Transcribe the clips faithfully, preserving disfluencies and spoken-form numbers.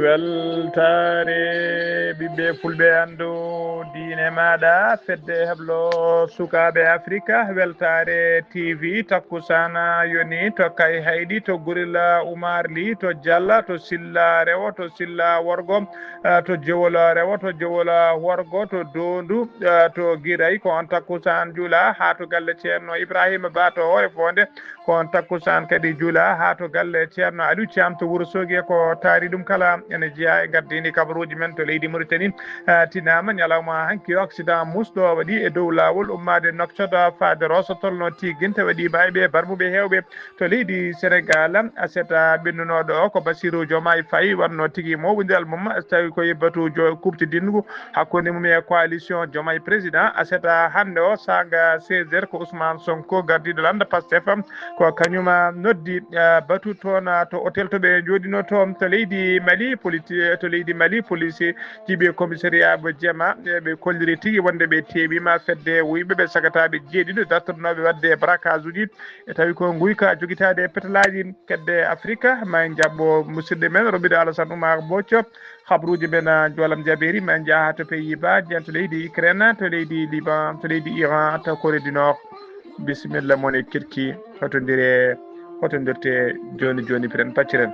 Weltaare ɓiɓɓe fulɓe, anndu diine maaɗa, fedde heblo sukaaɓe Afrika. Weltaare T V, takkusaan yoni to Kayhayɗi, to Gurila Umaar Li, to Jalla, to Silla Rewo, to Silla Worgo, eh, to Jowol Rewo, to Jowol Worgo, to Doondu, eh, to Giray. Ko on takkusaan juula haa to galle Ceerno Ibrahima Ba to Hoore Foonde. Ko on takkusaan kadi juula haa to galle Ceerno Aliou Thiam to Wuro Soogi. Ko taari ɗum kala ene jeyaa e ngardiindi kabaruuji men to leydi Mauritanie. Ah, tinaama ñalawma hanki o accident musɗo waɗi e dow laawol ummaade Nouakchott faade Rosso tolno Tigginte waɗi maayɓe barmuɓe heewɓe to leydi Senegal. Aset ɓennunooɗo o ko Bassirou Diomaye Faye wonno tigi mooɓondiral mum, tawi ko e batu jo-, kuuɓtidingu hakkunde mum e coalition Diomaye Président. Aset hannde o saanga seize heures ko Ousmane Sonko gardiiɗo lannda Pastef, ko kañum noddi, eh, batu toon, ah, to hôtel to ɓe njooɗinoo toon to leydi Mali, politi-, to leydi Mali, police jiiɓi commissariat mo Jema, eh, ɓe kolliri tigi wonde ɓe teeɓiima fedde wuyɓe ɓe sagataaɓe jeeɗiɗo dartotonooɓe waɗde braquage uji. E tawi ko nguyka jogitaade e petalaaji kedde Afrika. Ma en njaɓɓo musidɗo men Robiɗo Alassane Oumar Boco. Habruuji men, ah, Joolam Jabeeri, ma en njaha to Pays-Bas, nden to leydi Ukraine, to leydi Liban, to leydi Iran, to Corée du Nord. Bisimilla mon e Kirki, hotondire, hotondirte jooni jooni, piren pacciren.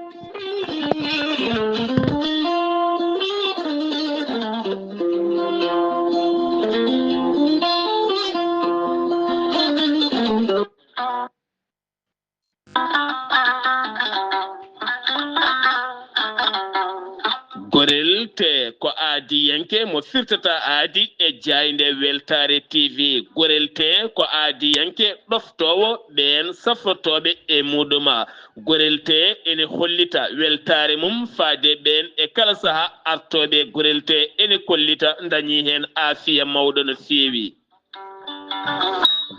Gorel tee ko aadiyanke mo firtata aadi e jaaynde Weltaare T V. Gorel tee ko aadiyanke ɗoftoowo ɓeen safrotooɓe e muɗum. Gorel tee ene hollita weltaare mum faade ɓeen e kala sahaa artooɓe. Gorel tee ene kollita ndañi heen aafiya mawɗo no feewi.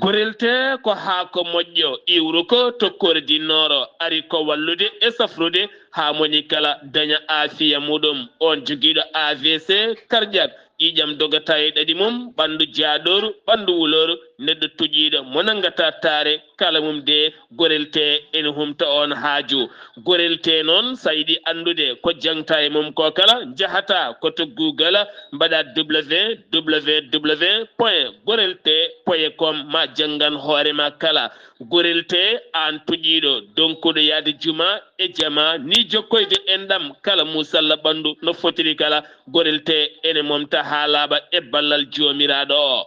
Gorel tee ko haako moƴƴo iwruko to Corée du Nord, ari ko wallude e safrude haa moni kala daña aafiya muɗum. On jogiiɗo A V C, karƴak, ƴiiƴam dogata e ɗaɗi mum, ɓanndu jaaɗooru, ɓanndu wulooru, neɗɗo tuƴiiɗo mo nanngataa taare, kala mum de Gorel tee ene humta on haaju. Gorel tee noon, so a yiɗi anndude ko jaŋta e mum ko kala, njahataa ko to Google, mbaɗaa W W W point gorel tee point com, ma janngan hoore ma kala. Gorel tee, aan tuƴiiɗo, donkuɗo yahde juma e jama, ni jokkoyde enɗam kala muusalla ɓanndu no fotiri kala. Gorel tee ene momta haa laaɓa e ballal Joomiraaɗo o.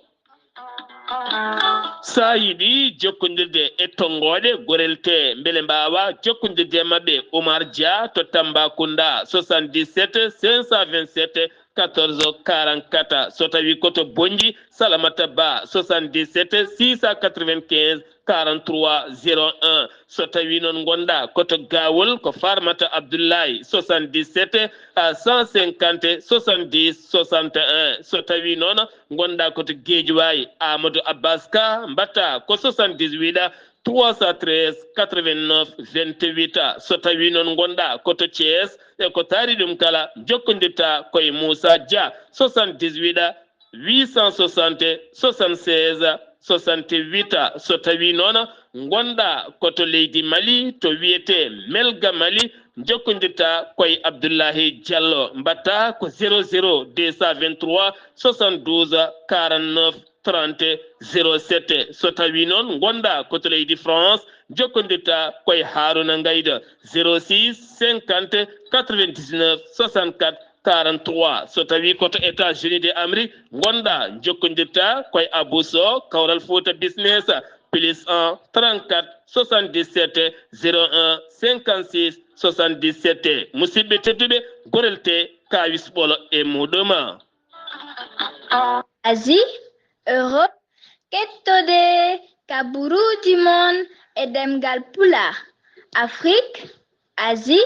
So a yiɗi jokkondirde e tonngooɗe Gorel tee, mbele mbaawa jokkondirde e maɓɓe, Oumar Dia to Tambacounda, soixante-dix-sept cinq cent vingt-sept quatorze quarante-quatre. So tawii ko to Bonnji, Salamata Ba, soixante-dix-sept six cent quatre-vingt-quinze quarante-trois zéro un. So tawii noon ngonɗaa ko to Gawol, ko Farmata Abdoulaye, soixante-dix-sept à cent cinquante soixante-dix soixante et un. So tawii noon ngonɗaa ko to Guédiawaye, Amadou Abbas Ka, mbaɗtaa ko soixante-dix-huit trois cent treize quatre-vingt-neuf vingt-huit. So tawii noon ngonɗaa ko to Thiès, e ko taari ɗum kala, njokkondirtaa ko e Moussa Dia, soixante-dix-huit huit cent soixante soixante-seize soixante-huit. So tawii noon ngonɗaa ko to leydi Mali, to wiyetee Melga Mali, njokkondirtaa ko e Abdoulahi Diallo, mbaɗtaa ko zéro zéro deux cent vingt-trois soixante-douze quarante-neuf trente zéro sept. So tawii noon ngonɗaa ko to leydi France, njokkondirtaa ko e Harouna Ngaïda, zéro six cinquante quatre-vingt-dix-neuf soixante-quatre quarante-trois. So tawii ko to États-Unis de Amérique ngonɗaa, njokkondirtaa ko e Abou Sow, Kawral Fouta Business, plus un trente-quatre soixante-dix-sept zéro un cinquante-six soixante-dix-sept. Musidɓe tedduɓe, Gorel tee, kaawis ɓolo e muɗum. Asie, Europe, kettode kabaruuji mon e ɗemngal Pulaar. Afrique, Asie,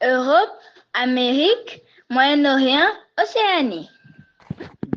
Europe, Amérique, Moyen-Orient, Océanie.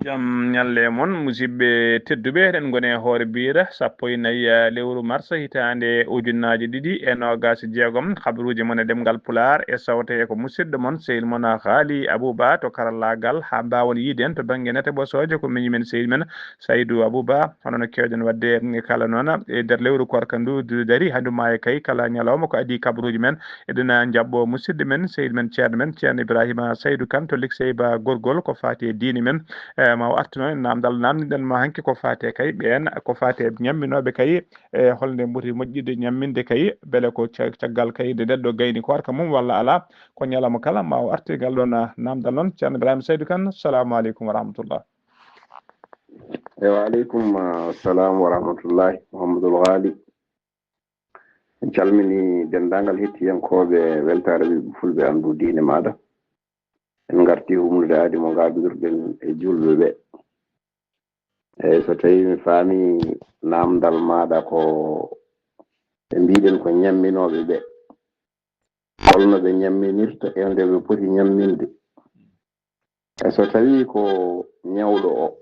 Jam ñalle mon, musidɓe tedduɓe, eɗen ngoni e hoore biira sappo e nayi, eh, lewru mars, hitaande ujunnaaje ɗiɗi e noogaas e jeegom. Habaruuji mon e ɗemngal Pulaar e sawte ko musidɗo mon, sehil mon Haali Abuba to karallaagal, haa mbaawon yiide en to bannge nete ɓosooje, ko miñi men, sehil men Saydu Abuba. Hono no keewɗen waɗde kala noon, e nder lewru koorka ndu, du-, dari, handu maayo kay, kala ñalawma ko adii kabaruuji men, eɗen, ah, njaɓɓo musidɗo men, sehil men, ceerno men, ceerno Ibrahima Saydu Kan to Likseyba Gorgol, ko faati e diine men. Eh, ma o artu noon e naamndal naamndiɗen mo hanki ko faati e kay ɓeen, ko faati e ñamminooɓe kay, e holnde mboti moƴƴude ñamminde kay, mbele ko ca-, caggal kay nde neɗɗo gayni koorka mum walla alaa, ko ñalawma kala ma o artu e ngal ɗoon, ah, naamndal noon. Ceerno Ibrahima Saydu Kan, salaamu aleykum wa rahmatullah. E wa aleykum, ah, salam wa rahmatullahi, Mouhamadoul Ghali. En calmini denndaangal hettiyankooɓe weltaare ɓiɓɓe fulɓe anndu diine maaɗa. En ngarti humnude aadi mo ngaabirɗen e juulɓe ɓe. Eyi, so tawii mi faami naamndal maaɗa ko ɓe mbiɗen ko ñamminooɓe ɓe. Holno ɓe ñamminirta e nde ɓe poti ñamminde? E so tawii ko ñawɗo o,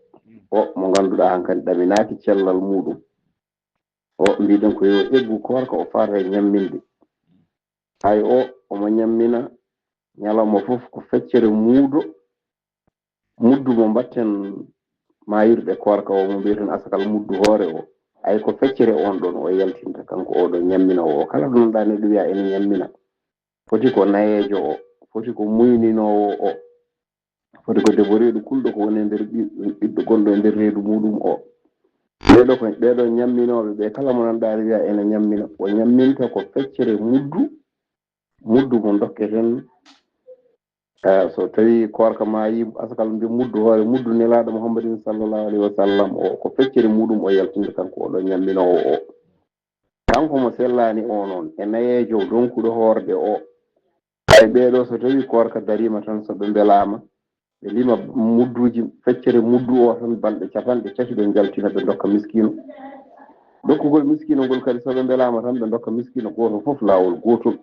o mo ngannduɗaa hankadi ɗaminaaki cellal muuɗum, o mbiɗen ko yo eggu koorka o faata e ñamminde. Hay o, omo ñammina ñalawma fof ko feccere muudo, muddu mo mbaɗten maayirɗe koorka o, mo mbiyeten asakal muddu hoore o. Ay ko feccere on ɗon o yaltinta kanko oɗo ñamminoowo o. Kala ɗo nanɗaa neɗɗo wiya ene ñammina. Foti ko nayeejo o, foti ko muyninoowo o, foti ko debbo reedu kulɗo ko woni e nder ɓi-, ɓiɗɗo gonɗo e nder reedu muuɗum o. Ɓeeɗo ko, ɓeeɗo ñamminooɓe ɓe, kala mo nanɗaa ene wiya ene ñammina, o ñamminta ko feccere muddu, muddu mo ndokketen. Eh, so tawii koorka maayii, asakal mbi muddu hoore, muddu Nelaaɗo Muhammadin sallallahu alaihi wa sallam o, ko feccere muuɗum o yaltinde kanko oɗo ñamminoowo o. Kanko mo sellaani o noon, e nayeejo donkuɗo hoorde o, e ɓeeɗo so tawii koorka dariima tan, so ɓe mbelaama, ɓe lima mudduuji, feccere muddu o tan, balɗe capanɗe tati ɓe njaltina, ɓe ndokka miskiino. Dokkugol miskiino ngol kadi, so ɓe mbelaama tan, ɓe ndokka miskiino gooto fof laawol gootol.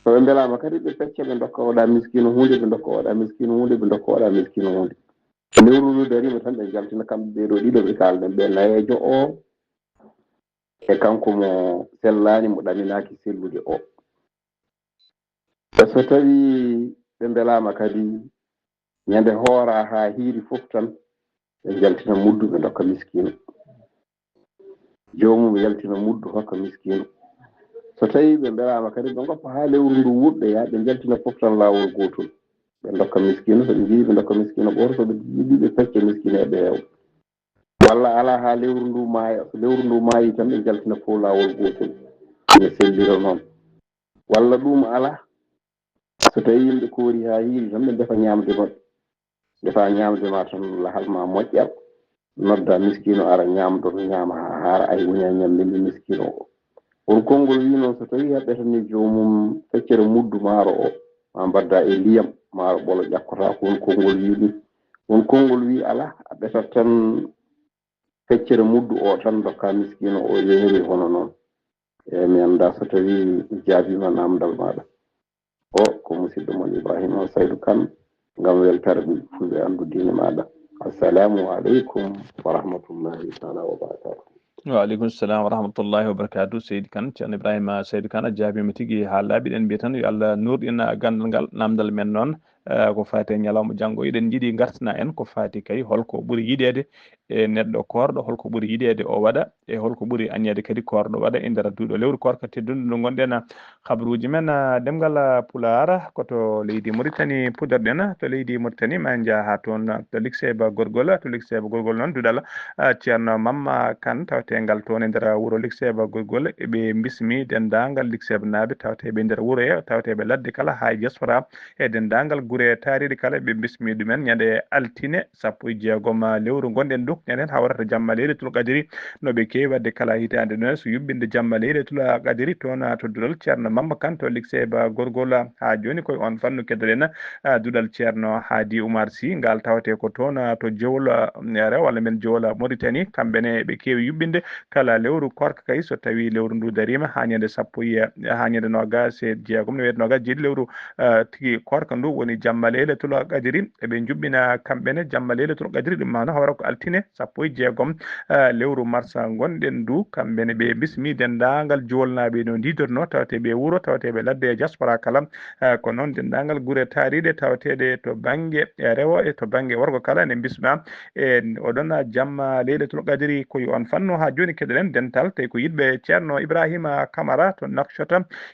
So ɓe mbelaama kadi, ɓe pecca, ɓe ndokka oɗa miskiino huunde, ɓe ndokka oɗa miskiino huunde, ɓe ndokka oɗa miskiino huunde. Lewru ndu dariima tan, ɓe njaltina kamɓe ɓeeɗo ɗiɗo ɓe kaalɗen ɓe, nayeejo o e kanko mo sellaani, mo ɗaminaaki sellude o. E so tawii ɓe mbelaama kadi, ñande hoora haa hiiri fof tan, ɓe njaltina muddu, ɓe ndokka miskiino. Joomum yaltina muddu, hokka miskiino. So tawii ɓe mbelaama kadi, ɓe ngoppa haa lewru ndu wuɗɗoya, ɓe njaltina fof tan laawol gootol. Ɓe ndokka miskiino, so ɓe njiyii ɓe ndokka miskiino gooto, so ɓe njiɗii ɓe pecca miskiino e ɓe heewa. Walla alaa haa lewru ndu maaya, so lewru ndu maayii tan, ɓe njaltina fof laawol gootol. Ɓe sellira noon. Walla ɗum alaa, so tawii yimɓe koori haa hiiri tan, ɓe ndefa ñaamde maɓɓe. Ndefa ñaamde ma tan, lahal ma moƴƴa. Nodda miskiino ara ñaamdo, ñaama haa haara, ay woni a ñammini miskiino o. Won konngol wii noon, so tawii heɓɓetanii joomum feccere muddu maaro o, ma mbadda e ndiyam, maaro ɓolo ƴakkotaako. Won konngol wii ɗum. Won konngol wii alaa, a ɓetat tan feccere muddu o tan, ndokka miskiino o, yeeyre hono noon. Eeyi, mi anndaa so tawii mi jaabiima naamndal maaɗa. O ko musidɗo mon Ibrahima Saydu Kan, ngam weltaare ɓiɓɓe fulɓe anndu diine maaɗa. Assalamu aleykum wa rahmatullahi taala wa barakatuh. Wa aleykum salam wa rahmatullahi wa barakatuh, Seydi Kan, Ceerno Ibrahima Saydu Kan, a jaabiima tigi haa laaɓi. Eɗen mbiya tan yo Allah nuurɗin ganndal ngal. Naamndal men noon, eh, ko faati e ñalawma janngo. Eɗen njiɗi ngartina en ko faati kay holko ɓuri yiɗeede e neɗɗo koorɗo, holko ɓuri yiɗeede o waɗa, e holko ɓuri añeede kadi koorɗo waɗa e nder duuɗo lewru koorka teddundu ndu ngonɗen. Habaruuji men, ah, ɗemngal, ah, Pulaar, ko to leydi Mauritanie puɗɗorɗen. To leydi Mauritanie, ma en njah haa toon, ah, to Likseyba Gorgol. To Likseyba Gorgol noon, duɗal, ah, Ceerno Mamma Kan, tawteengal toon e nder wuro Likseyba Gorgol. Eɓe mbismi denndaangal Likseybanaaɓe tawteeɓe e nder wuro he, tawteeɓe ladde kala, haa e diaspora, e denndaangal gure taariiɗe kala. Ɓe mbismi ɗumen ñande altine, sappo e jeegom lewru ngonɗen ndu, ñande hawrata jamma Leylatul Qadri, no ɓe keewi waɗde kala hitaande ɗon, so yuɓɓinde jamma Leylatul Qadri toon to duɗal Ceerno Mamma Kan to Likseyba Gorgol. Haa jooni koye on fannu keddoɗen, ah, duɗal Ceerno Haadi Umar Si, ngal tawte ko toon to Jowol, ah, rewo, walla men Jowol Mauritanie, kamɓe ne ɓe keewi yuɓɓinde kala lewru koorka kay, so tawii lewru ndu dariima haa ñande sappo e, haa ñande noogaas e jeegom, no wiyetee noogaas e jeeɗiɗi lewru, ah, tigi koorka ndu woni jamma Leylatul Qadri. Eɓe njuɓɓina kamɓe ne jamma Leylatul Qadri, ɗum maana hawra ko altine sappo e jeegom, eh, lewru marsa ngonɗen ndu. Kamɓe ne ɓe bismi denndaangal juwolnaaɓe no ndiidorno, tawatee ɓe wuro, tawatee ɓe ladde e diaspora kala. Eh, ko noon denndaangal gure taariiɗe tawateeɗe to bannge, eh, rewo e to bannge worgo kala ne bisma. E oɗon jamma Leylatul Qadri ko yo on fannu haa jooni keɗoɗen dental, tawi ko yiɗɓe Ceerno Ibrahima Kamara to Nouakchott.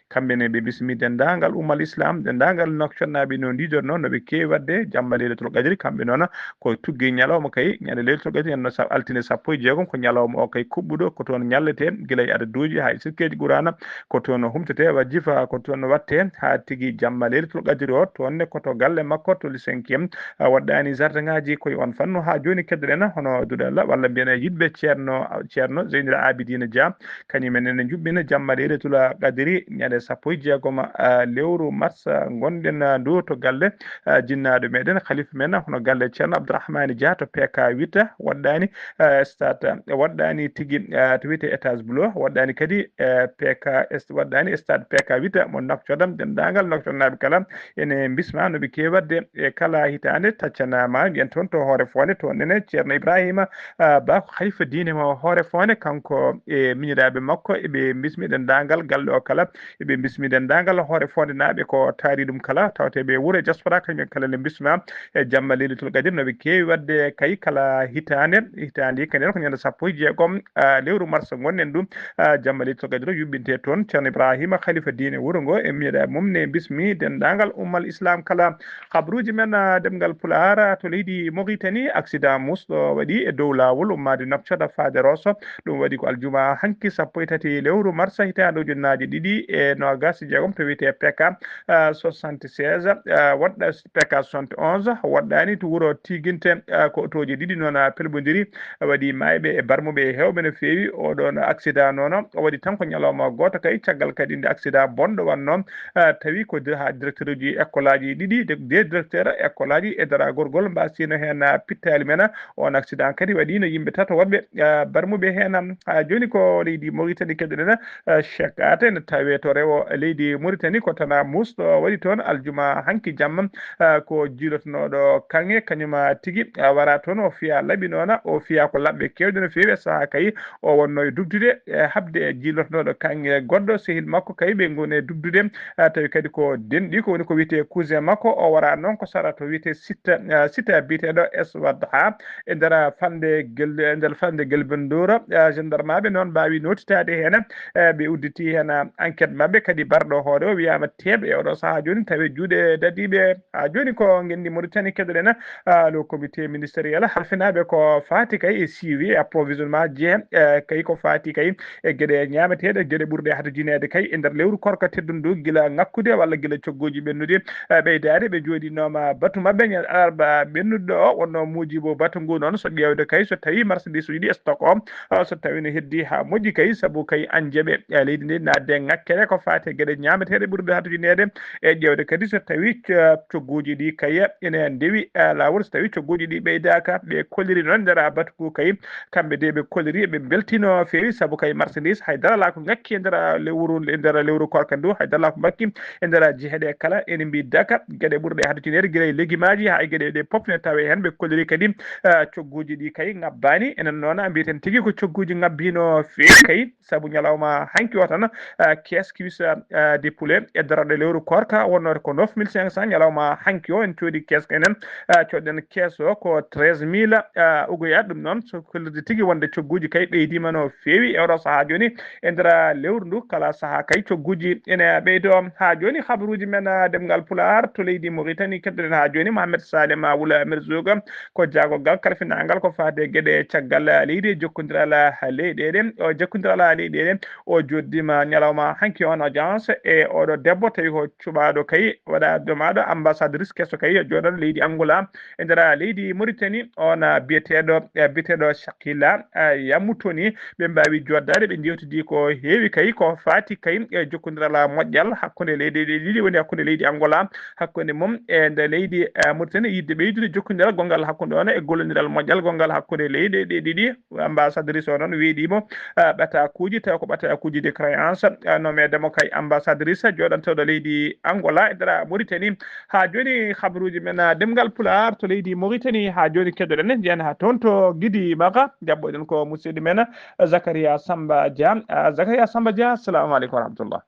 Kamɓe ne ɓe bismi denndaangal ummal Islam, denndaangal Nouakchottnaaɓe no ndiidorno, no ɓe keewi waɗde jamma Leylatul Qadri. Kamɓe noon ko tuggi ñalawma kay, ñande Leylatul Qadri, ñande sa-, altine sappo e jeegom, ko ñalawma o kay kuɓɓuɗo, ko toon ñalletee gila e adaduuji haa e sirkeeji Qur'aana, ko toon humtetee wajifa, ko toon waɗtee haa tigi jamma Leylatul Qadri o, toon ne ko to galle makko, to le cinquième, a, waɗɗaani jardin ŋaaji, ko e on fannu haa jooni keɗoɗen, hono duɗalla walla mbiyen e yiɗɓe Ceerno, Ceerno Zeynul Abidina Dia, kañum en ene njuɓɓina jamma Leylatul Qadri ñande sappo e jeegom, a, lewru mars, a, ngonɗen, a, ndu to galle, a, jinnaaɗo meɗen, khalifa men, hono galle Ceerno Abdourahmane Dia to P K huit, waɗɗaani, a, stade, waɗɗaani tigi, a, to wiyetee étage bleu, waɗɗaani kadi, a, P K, est-, waɗɗaani stade P K huit mo Nouakchott, denndaangal Nouakchottnaaɓe kala ene mbisma no ɓe keewi waɗde e kala hitaande. Taccanaama, mbiyen toon to Hoore Foonde, toon nene Ceerno Ibrahima, a, Ba ko khalifa diine mo Hoore Foonde, kanko e miñiraaɓe makko, eɓe mbismi denndaangal galle o kala, eɓe mbismi denndaangal Hoore Foondenaaɓe ko taari ɗum kala, tawatee ɓe wuro e diaspora, kañum kala ne mbisma e jamma Leylatul Qadri, no ɓe keewi waɗde kay kala hitaande. Hitaande kadi ko ñande sappo e jeegom, a, lewru mars ngonɗen ɗum, a, jamma Leylatul Qadri o yuɓɓinte toon. Ceerno Ibrahima, khalifa diine wuro ngo, e miñiraaɓe mum ne mbismi denndaangal ummal Islam kala. Habruuji men, a, ɗemngal Pulaar, a, to leydi Mauritanie, accident musɗo waɗi e dow laawol ummaade Nouakchott faade Rosso. Ɗum waɗi ko aljuma hanki sappo e tati lewru mars hitaande ujunnaaje ɗiɗi e noogas e jeegom to wiyetee P K, a, soixante-seize, a, waɗɗa P K soixante et onze, waɗɗaani to wuro Tiginte, a, ko otooji ɗiɗi noon, a, pelbondiri, a, waɗi maayɓe e barmuɓe e heewɓe no feewi. Oɗoon accident noon, o waɗi tan ko ñalawma gooto kay, caggal kadi nde accident bonɗo wannoo, a, tawi ko dir-, haa directeur uji école aji ɗiɗi, de, de directeur école aji e daragorgol mbaasino heen, a, pittaali men. On accident kadi waɗiino yimɓe tato woɗɓe, a, barmuɓe heen. Haa jooni ko leydi Mauritanie keɗoɗen, a, Cheikh Anta ene tawee to rewo leydi Mauritanie, ko tana musɗo waɗi toon aljuma hanki jamma, a, ko jiilotonooɗo kaŋŋe, kañum tigi, a, wara toon, o fiya laɓi noon, o fiya ko laɓɓe keewɗe no feewi, e sahaa kay o wonno e dugdude, e haɓde e jiilotonooɗo kaŋŋe goɗɗo, sehil makko kay ɓe ngoni e dugdude, a, tawi kadi ko denɗi, ko woni ko wiyetee cousin makko, o wara noon ko sara to wiyetee site, a, site biyeteeɗo Eswad ha e nder fande gel-, e nder fande Gelbendora, a, gendarmeaɓe noon mbaawi nootitaade heen, e ɓe udditi heen, a, enquête maɓɓe, kadi barɗo hoore o wiyaama teeɓ e oɗo sahaa jooni tawi juuɗe dadiiɓe. Haa jooni ko ngenndi Mauritanie keɗoɗen, a, le comité ministériel halfinaaɓe ko faati kay e suivi e approvisionnement jeeya, e kay ko faati kay e geɗe ñaameteeɗe, geɗe ɓurɗe hadajineede kay e nder lewru koorka teddundu, gila ŋakkude walla gila cogguuji ɓennude, e ɓeydaade. Ɓe jooɗinooma batu maɓɓe ñande alarba ɓennuɗo o, wonno muujibo batu ngu noon, so ƴeewde kay, so tawi marchandise uji ɗi stock o, a, so tawi no heddi haa moƴƴi kay, sabu kay an jeeɓe, e leydi ndi naatde ŋakkere ko faati e geɗe ñaameteeɗe ɓurɗe hadajineede, e ƴeewde kadi so tawi, a, cogguuji ɗi kay ene ndewi, a, laawol, so tawi cogguuji ɗi ɓeydaaka. Ɓe kolliri noon nder batu ngu kay, kamɓe de ɓe kolliri, ɓe mbeltiino feewi, sabu kay marchandise hay dara alaa ko ŋakki e nder lewru, e nder lewru koorka ndu, hay dara alaa ko ŋakki e nder jeehe ɗe kala. Ene mbiyi daka geɗe ɓurɗe hadajineede, gila e legimaaji haa e geɗe ɗe pop ne tawe heen. Ɓe kolliri kadi, a, cogguuji ɗi kay ŋabbaani. Enen noon mbiyeten tigi ko cogguuji ŋabbiino feewi kay, sabu ñalawma hanki o tan, a, caisse cuisse, a, de poulet e darorɗe lewru koorka wonnode ko neuf mille cinq cents, ñalawma hanki o en coodi caisse enen, a, coodɗen caisse o ko treize mille, a, ugoya. Ɗum noon so kollirde tigi wonde cogguuji kay ɓeydiima no feewi e oɗo sahaa jooni e nder lewru ndu. Kala sahaa kay cogguuji ene ɓeydo. Haa jooni habaruuji men, a, ɗemngal Pulaar to leydi Mauritanie keɗoɗen haa jooni Mohamed Salem, a, Wula Merzouga, ko jaagorgal kalfinaangal ko faati e geɗe caggal leydi e jokkondiral leyɗeele. O jokkondiral leyɗeele o jooɗiima ñalawma hanki on audience e oɗo debbo, tawi ko cuɓaaɗo kay, waɗa domaaɗo ambassadrice keso kay, jooɗaɗo leydi Angola e nder leydi Mauritanie. On, a, biyeteeɗo, e, biyeteeɗo Shakila, a, Yamutoni, ɓe mbaawi jooɗdaade, ɓe njeewtidi ko heewi kay, ko faati kay e jokkondiral moƴƴal hakkunde leyɗe ɗe ɗiɗi, woni hakkunde leydi Angola, hakkunde mum e nde leydi, eh, Mauritanie, yiɗde ɓeydude jokkondiral gonngal hakkunde on e gollondiral moƴƴal gonngal hakkunde leyɗe ɗe ɗiɗi. Ambassadrice o noon weeɗiimo, eh, ɓatakuuji, tawa ko ɓatakuuji de créance, eh, nomeede mo kay ambassadrice jooɗantooɗo leydi Angola e nder Mauritanie. Haa jooni, habruuji men, ah, ɗemngal Pulaar to leydi Moritani. Haa jooni, keddoɗen en, njeyen haa toon to Gidi Maga, jaɓɓoɗen ko musidɗo men, ah, Zakaria Samba Dia. Ah, Zakaria Samba Dia, assalamu aleykum wa rahmatullah.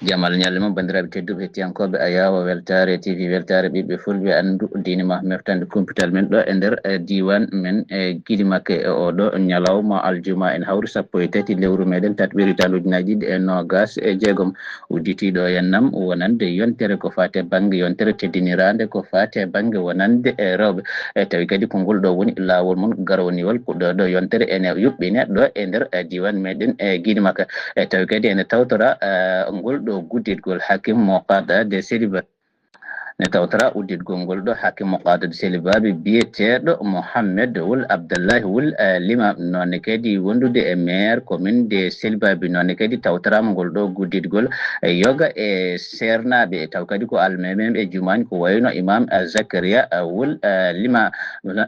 Jamal ñalle mum, banndiraaɓe tedduɓe, hettiyankooɓe Ayawa Weltaare T V, Weltaare ɓiɓɓe Fulɓe, anndu diine ma, mertande kumpital men ɗo e nder, eh, diiwaan men, eh, Gidi Makke. E oo ɗoo ñalawma aljuma, en hawri sappo e tati lewru meeɗen tataɓere, hitaande ujunaaji ɗiɗi e noogaas e jeegom. Udditiiɗo e nam wonande yontere ko faati e bannge yontere teddiniraande, ko faati e bannge wonande e rewɓe. E tawi kadi ko ngol ɗoo woni laawol mum garwaniwol, ko ɗoo ɗoo yontere ene yuɓɓine ɗo e nder, eh, diiwaan meeɗen, eh, Gidi Makke. E tawi kadi ene tawtora, eh, ngol ɗoo gudditgol Hakim Moqada de Seliba. Ne tawtora udditgol ngol ɗoo Hakim Moqada de Selibabi biyeteeɗo Mohammed Wul Abdallahi Wul, eh, Lima, noonne kadi wondude e maire commune de Selibabi. Noonne kadi tawtoraama ngol ɗoo gudditgol, eh, yoga e seernaaɓe, taw kadi ko almameeɓe e jumaani, ko wayno Imam, eh, Zakaria, eh, Wul, eh, Lima.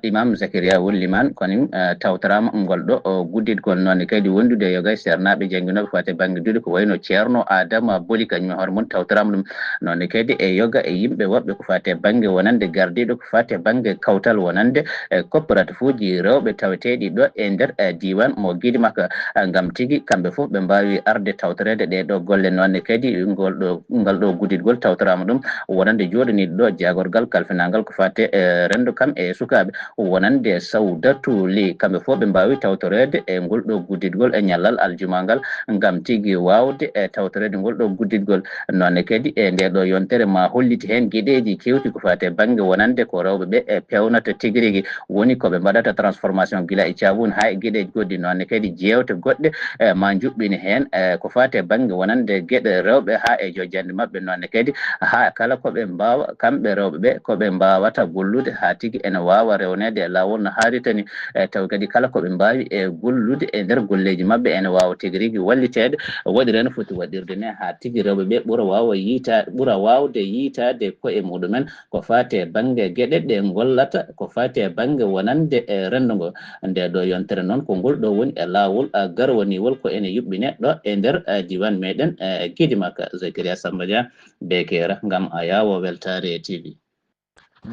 Imam Zakaria Wul Liman, kono, eh, tawtoraama ngol ɗoo, o, gudditgol. Noonne kadi wondude e yoga e seernaaɓe jannginooɓe ko faati e bannge duɗe, ko wayno Ceerno Adama Boli, kañum e hoore mum tawtoraama ɗum. Noonne kadi e yoga e yimɓe woɓɓe ko faati e bannge wonande gardiiɗo, ko faati e bannge kawtal wonande e coopératifuuji rewɓe taweteeɗi ɗo e nder, eh, diiwaan mo Gidi Makke, eh, ngam tigi kamɓe fof ɓe mbaawi arde tawtoreede ɗee ɗoo golle. Noonne kadi ngol ɗoo, ngal ɗoo gudditgol tawtoraama ɗum wonande jooɗaniiɗo ɗoo jaagorgal kalfinangal ko faati e renndo kam e sukaaɓe, wonande Sawdatu Li. Kamɓe fof ɓe mbaawi tawtoreede e ngol ɗoo gudditgol e ñallal aljuma ngal, ngam tigi waawde e tawtoreede ngol ɗoo gudditgol. Noonne kadi e ndee ɗoo yontere ma holliti heen geɗeeji keewti ko faati e bannge wonande ko rewɓe ɓe e peewnata tigi rigi, woni ko ɓe mbaɗata transformation gila e caabun haa e geɗeeji goɗɗi. Noonne kadi jeewte goɗɗe, e, ma njuɓɓini heen, e, ko faati e bannge wonande geɗe rewɓe haa e jojjannde maɓɓe. Noonne kadi haa kala ko ɓe mbaawa, kamɓe rewɓe ɓe, ko ɓe mbaawata gollude haa tigi ene waawa rewneede e laawol no haarirta ni. E, tawi kadi kala ko ɓe mbaawi e gollude e nder golleeji maɓɓe ene waawa tigi rigi walliteede, waɗi ren foti waɗirde ne haa tigi rewɓe ɓe ɓura waawa yiita-, ɓura waawde yiitaade koye muɗumen ko faati e bannge geɗe ɗe ngollata, ko faati e bannge wonande e renndo ngo. Ndee ɗoo yontere noon ko ngol ɗoo woni e laawol, a, garwaniwol ko ene yuɓɓine ɗo e nder, a, diiwaan meeɗen, a, Gidi Makke. Zakaria Samba Dia, Bekera, ngam Ayawa Weltaare T V.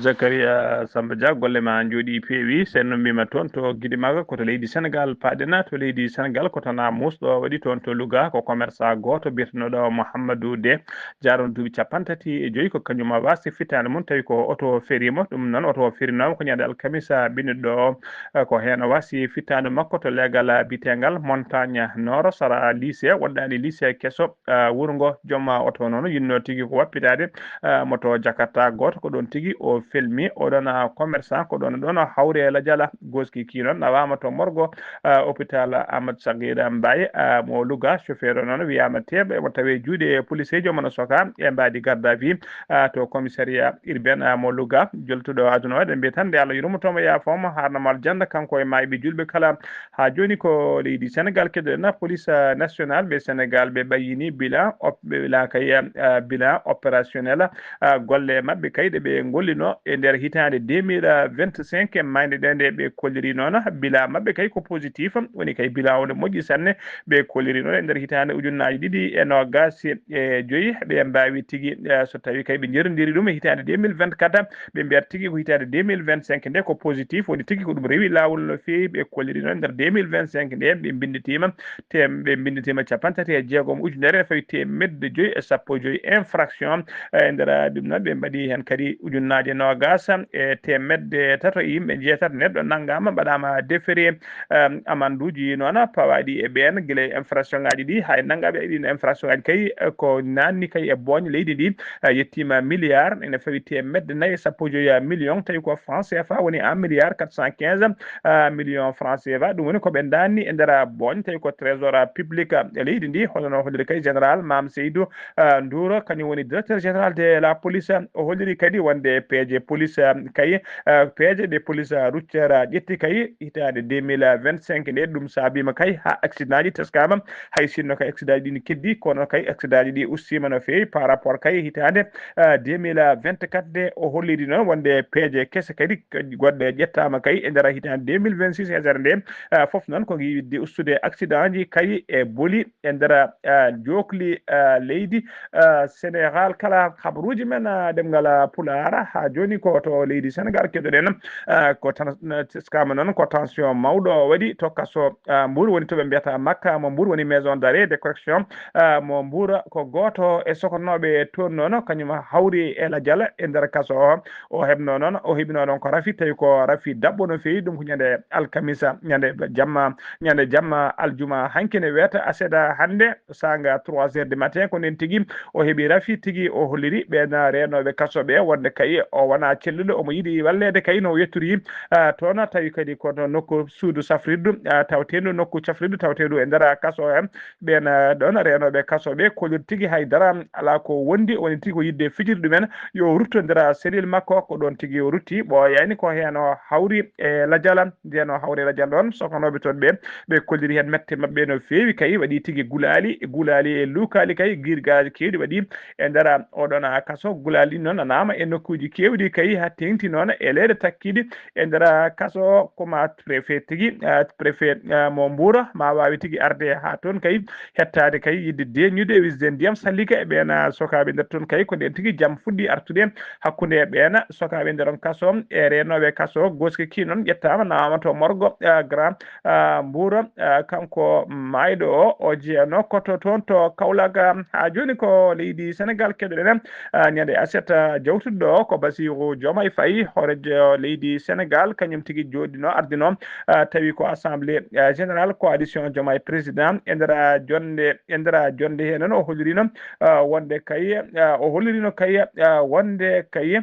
Zakaria Samba Dia, golle ma njooɗi peewi. Sen no mbima toon to Gidi Makke, ko to leydi Senegal paaɗen. To leydi Senegal ko to Namus ɗo waɗi, toon to Louga ko commerçant gooto biyeteeɗo Mouhamadou De, jaarono duuɓi capanɗe tati e joyi, ko kañum wasi fittaande mum tawi ko oto ferima. Ɗum noon oto ferinooma ko ñande alkamisa binndi ɗo, eh, ko heen o wasi fittaande makko to leegal biyeteengal Montagne Nord, sara lycée, woɗɗaani lycée keso, eh, wuro ngo. Joom oto noon yinnoo tigi ko wappitaade, eh, moto Jakarta gooto, ko ɗoon tigi o felmi. Oɗon, ah, commerçant ko ɗoon ɗoon o hawri e lajal. Gooski kii noon nawaama to morgo, ah, hôpital Amadou Sakhir Mbaye, ah, mo Louga. Chauffeur o noon wiyaama teeɓ, emo tawee juuɗe policeejo, omo sokaa e mbaadi garde à vue, ah, to commissariat urbain, ah, mo Louga. Joltuɗo aduna o, eɗen mbiya tan nde Allah yurmo tomo yaafoo mo, haarna mo aljanna, kanko e maayɓe juulɓe kala. Haa jooni ko leydi Senegal keɗoɗen, police, ah, nationale ɓe Senegal ɓe ɓayyini bilan op-, ɓe bilan kay, ah, bilan opérationnel, ah, golle maɓɓe kay ɗe ɓe ngollino e nder hitaande deux mille vingt-cinq, maayde ɗe nde ɓe kolliri noon. Bilan maɓɓe kay ko positif, woni kay bilan o ne moƴƴi sanne. Ɓe kolliri noon e nder hitaande ujunnaaji ɗiɗi e noogaas e joyi, ɓe mbaawi tigi, eh, so tawi kay ɓe njerondiri ɗum e hitaande deux mille vingt-quatre, ɓe mbiyat tigi ko hitaande deux mille vingt-cinq nde ko positif, woni tigi ko ɗum rewi laawol no feewi. Ɓe kolliri noon e nder deux mille vingt-cinq nde ɓe mbinnditiima tem-, ɓe mbinnditiima capanɗe tati e jeegom ujunere fawi teemedde joyi e sappo e joyi infraction. E nder ɗum noon, ɓe mbaɗi heen kadi ujunnaaje noogaas e teemedde tato e yimɓe njeetato, neɗɗo nanngaama, mbaɗaama déféré, em, amanduuji noon pawaaɗi e ɓeen, gila e infraction ŋaaji ɗi, hay nanngaaɓe e ɗiin infraction ŋaaji kay, eh, ko naanni kay e booñ leydi ndi, eh, yettiima milliard, ene fawi teemedde nayi e sappo e joyi million, tawi ko franc C F A woni un milliard quatre cent quinze, ah, million franc C F A. Ɗum woni ko ɓe ndaanni e nder booñ, tawi ko trésor public e leydi ndi. Hono no holliri kay général Mame Seydou, ah, Ndour, kañum woni directeur général de la police. O holliri kadi wonde peeje je police, ah, kay, ah, peeje ɗe police, ah, routière, ah, ƴetti kay hitaande deux mille vingt-cinq nde. Ɗum saabiima kay haa accident ji teskaama, hay sinno kay accident ji ɗi ne keddi, kono kay accident ji ɗi ustiima no feewi par rapport kay hitaande, ah, deux mille vingt-quatre nde. O holliri noon wonde peeje kese kadi goɗɗe ƴettaama kay e nder hitaande deux mille vingt-six, e nder nde, ah, fof noon ko ngiɗde ustude accident ji kay e boli e nder, ah, jookli, ah, leydi, ah, Sénégal. Kala habaruuji men, ah, ɗemngal, ah, Pulaar haa jooni ko to leydi Sénégal keɗoɗen, ah, ko tan, ah, teskaama noon ko tension mawɗo waɗi to kaso, ah, Mbour woni to ɓe mbiyata Makka mo Mbour woni maison d'arrêt de correction, ah, mo Mbour. Ko gooto e sokornooɓe toon noon kañum hawri e lajal e nder kaso o. O heɓno noon, o heɓino noon ko rafi, tawi ko rafi daɓɓo no feewi. Ɗum ko ñande alkamisa, ñande jamma, ñande jamma aljuma hanki ne weeta aset hannde, saanga trois heures du matin, ko nden tigi o heɓi rafi tigi. O holliri ɓeen reenooɓe kaso ɓe wonde kay o wonaa celluɗo, omo yiɗi walleede kay no o yettori, ah, toon, tawi kadi ko nokku suudu safrirdu, ah, tawteendu, nokku cafrirdu tawteendu e nder kaso he. Ɓeen, ah, ɗoon reenooɓe kaso ɓe kolliri tigi hay dara alaa ko wondi, woni tigi ko yiɗde fijirde ɗumen yo rutto nder cellule makko. Ko ɗoon tigi o rutti, ɓooyaani ko heen o hawri e lajal. Ndeen o hawri e lajal ɗoon, sokornooɓe toon ɓe, ɓe kolliri heen mette maɓɓe no feewi kay, waɗi tigi gulaali, gulaali e luukaali kay, girgaaji keewɗi waɗi e nder oɗon kaso. Gulaali ɗi noon nanaama e nokkuuji keewɗi kay, haa teeŋti noon e leyɗe takkiiɗe e nder kaso. Ko ma préfet tigi, ah, préfet, ah, mo Mbuur ma waawi tigi arde haa toon kay, hettaade kay yiɗde deeñude, wisde ndiyam sallika e ɓeen, ah, sokaaɓe nder toon kay. Ko ndeen tigi jam fuɗɗi artude hakkunde ɓeen sokaaɓe nder on kaso e reenooɓe kaso. Gooski ki noon ƴettaama, nawaama to morgo, ah, Grand, ah, Mbuur. Ah, kanko maayɗo o, o jeyanoo ko to toon to Kaolack. Ah, haa jooni ko leydi Senegaal keɗoɗen, ah, ñande aset, ah, jawtuɗo ko Bassirou Diomaye Faye, hooreejo leydi Senegaal, kañum tigi jooɗino ardino, ah, tawi ko Assemblée, ah, Générale Coalition Diomaye Président. E nder, ah, jonnde, e nder, ah, jonnde he noon o hollirino, ah, wonde kay, ah, o hollirino kay, ah, wonde kay,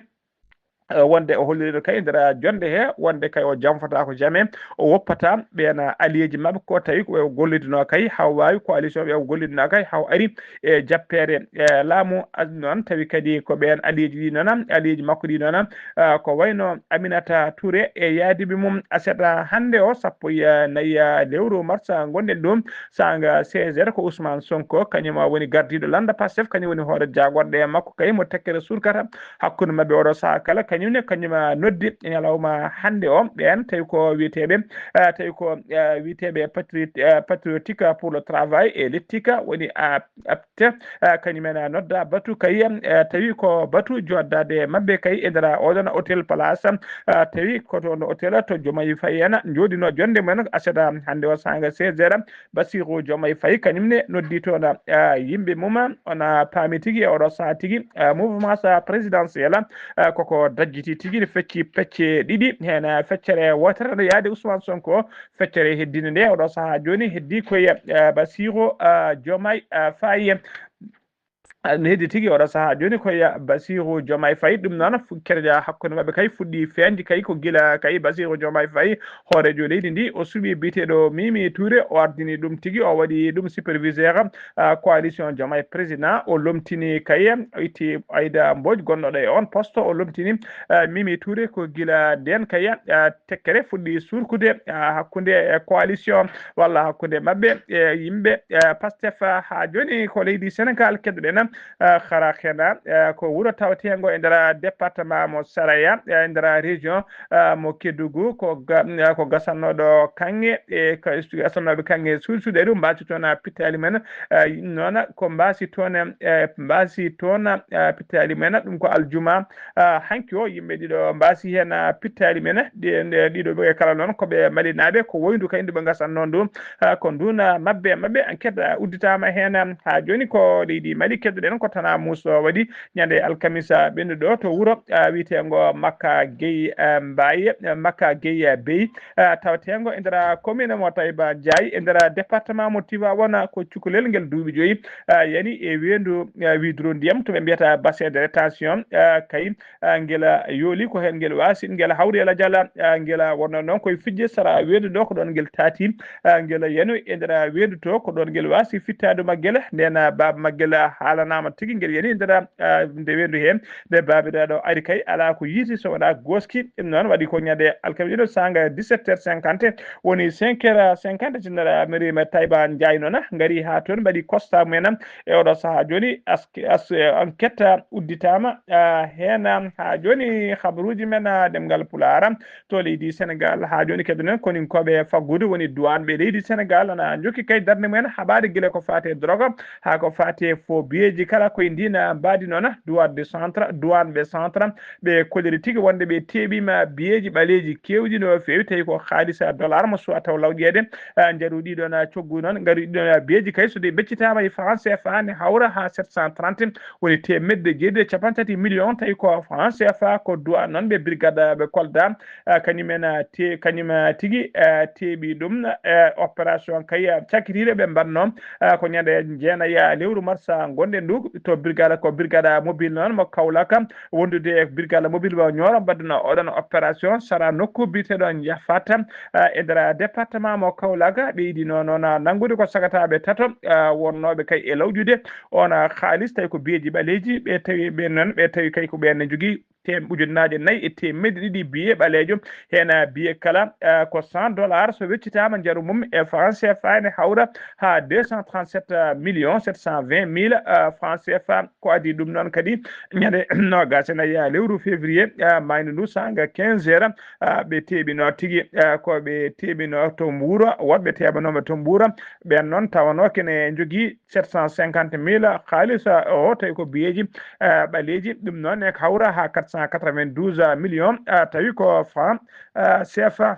ah, wonde o hollirino kay e nder, ah, jonnde he wonde kay o janfotaako jamais, o woppata ɓeen, ah, alliéji maɓɓe ko tawi ko ɓe o gollidinoo kay, haa o waawi coalition ɓe o gollidinoo kay, haa o ari e jappeere, e laamu. Noon tawi kadi ko ɓeen alliéji ɗi noon, alliéji makko ɗi noon, ah, ko wayno Aminata Touré e yaadiiɓe mum. Aset hannde o, sappo e nayi lewru mars ngonɗen ɗum, saanga seize heures, ko Ousmane Sonko, kañum woni gardiiɗo lannda Pastef, kañum woni hoore jaagorɗe makko kay mo tekkere surkata hakkunde maɓɓe oɗo sahaa kala. Kañum ne, kañum noddi e ñalawma hannde o ɓeen tawi ko wiyeteeɓe, ah, tawi ko, ah, wiyeteeɓe patriot-, ah, Patriotique pour le Travail et l'Éthique, woni, ah, apte, ah, kañum en, ah, nodda batu kay, ah, tawi ko batu joɗdaade e maɓɓe kay e nder oɗon hôtel place, ah, tawi ko toon hôtel to Diomaye Faye en jooɗino jonnde mum en aset hannde o saanga seize heures. Bassirou Diomaye Faye kañum ne noddi toon, ah, yimɓe mum, on paami tigi e oɗo sahaa tigi, ah, mouvance présidentielle, ah, koko dajjiti tigi, fecci pecce ɗiɗi, heen, ah, feccere wootere no yaade Ousmane Sonko, feccere heddinde nde oɗo sahaa jooni heddi koye, ah, Bassirou, ah, Diomaye, ah, Faye. Ah, no heddi tigi oɗo sahaa jooni koye Bassirou Diomaye Faye. Ɗum noon fu-, kerja hakkunde maɓɓe kay fuɗɗi feeñde kay ko gila kay Bassirou Diomaye Faye, hooreejo leydi ndi, o suɓi biyeteeɗo Mimi Touré, o ardini ɗum tigi, o waɗi ɗum superviseur, ah, coalition Diomaye Président. O lomtini kay, o itti Aïda Mbodj gonnoɗo e on poste, o lomtini, ah, Mimi Touré. Ko gila ndeen kay, ah, tekkere fuɗɗi surkude, ah, hakkunde, eh, coalition walla hakkunde maɓɓe e yimɓe, eh, Pastef. Haa jooni ko leydi Senegaal keɗoɗen, eh, hara hena, eh, ko wuro tawteengo e nder département mo Saraya, eh, e nder région, eh, mo Kédougou, ko ga-, eh, ko gasannooɗo kaŋŋe e ko gasannooɓe kaŋŋe suuɗi suuɗi ɗum mbaasi toon, ah, pittaali men, eh, noon ko mbaasi toon, eh, mbaasi toon, ah, pittaali men, ɗum ko aljuma, ah, hanki o, yimɓe ɗiɗo mbaasi heen, ah, pittaali men. Ɗi-, ɗe-, ɗiɗo ɓe kala noon ko ɓe Malinaaɓe, ko woyndu kay ndu ɓe ngasatnoo ndu, ah, ko ndun, ah, mabbe maɓɓe. Enquête, ah, udditaama heen, ah, haa jooni ko leydi Mali keɗoɗen ko Tana Moussa waɗi ñande alkamisa ɓennuɗo to wuro, ah, wiyeteengo Makka Gueye, ah, Mbaye, ah, Makka Gueye, ah, Bey, ah, tawteengo e nder commune mo Taïba Ndiaye, e nder département mo Tivaouane, ko cukalel ngel duuɓi joyi, ah, yani e weendu, ah, widro ndiyam to ɓe mbiyata bassin de rétention, ah, kay, ah, ngel yooli ko heen ngel waasi, ngel hawri e lajal, ah, ngel wonno noon koye fijje sara weendu ɗo, ko ɗoon ngel taati, ah, ngel yano e nder weendu to, ko ɗoon ngel waasi fittaandu maggel. Ndeen, ah, baaba maggel haalana ama tigi ngel yani nder, ah, nde weendu he. Nde baabiraaɗo ari kay, alaa ko yiiti so wonaa gooski. Ɗum noon waɗi ko ñande alkamiisa ɗo, sanga dix-sept heures cinquante, woni cinq heures cinquante, Général Mariama Taïba Ndiaye noon ngari haa toon, mbaɗi constat mumen. E oɗo sahaa jooni, as-, as-, enquête udditaama, ah, heen, ah, haa jooni habaruuji men, ah, ɗemngal Pulaar to leydi Sénégal. Haa jooni keɗoɗen koninkooɓe faggudu woni duwaaɓe leydi Sénégal ana njokki kay darnde mumen haɓaade gila ko faati e drogue haa ko faati e fo biyeeji kala. Koye ndiin mbaadi noon, duwaaɓe centre, duwaaɓe centre, ɓe kolliri tigi wonde ɓe teeɓiima biyeeji ɓaleeji keewɗi no feewi, tawi ko haalisa dollar mo suwa taw lawƴeede. Ah, njaru ɗiɗo na coggu noon, ngaru ɗiɗo na biyeeji kay so ɗi beccitaama e franc C F A ne hawra haa sept cent trente, woni teemedde jeeɗiɗi e capanɗe tati million, tawi ko franc C F A. Ko duwaaɓe noon ɓe brigade ɓe Kolda, ah, kañum en, ah, te-, kañum, ah, tigi, ah, teeɓi ɗum, eh, opération kay, ah, cakkitiiɗo ɓe mbaɗno, ah, ko ñande jeenayi, ah, lewru marsa ngonɗen ndu to brigade, ko brigade mobile noon mo Kaolack, wondude e brigade mobile mo Nioro, mbaɗno oɗon opération sara nokku biyeteeɗo Ndiafat, ah, e nder département mo Kaolack. Ɓe yiɗi noon, noon, ah, nanngude ko sagataaɓe tato, ah, wonnooɓe kay e lawƴude on, ah, haalis, tawi ko biyeeji ɓaleeji, ɓe tawi ɓe noon, ɓe tawi kay ko ɓeen ne njogii tem-, ujunnaaje nayi e teemedde ɗiɗi biye ɓaleejo. Heen, ah, biye kala, ah, ko cent dollars, so weccitaama njaru mum e franc C F A ne hawra haa deux cent trente-sept millions sept cent vingt mille, ah, franc C F A. Ko adii ɗum noon kadi, ñande noogaas e nayi lewru février, ah, maayde ndu, sanga quinze heures, ah, ɓe teeɓino tigi, ah, ko ɓe teeɓino to Mbuuro, woɗɓe teeɓanooɓe to Mbuuro, ɓeen noon tawanoo kene njogii sept cent cinquante mille haalis, ah, o, tawi ko biyeeji, ah, ɓaleeji, ɗum noon e hawra haa quatre cent quatre-vingt-douze millions, ah, tawi ko franc, ah, C F A.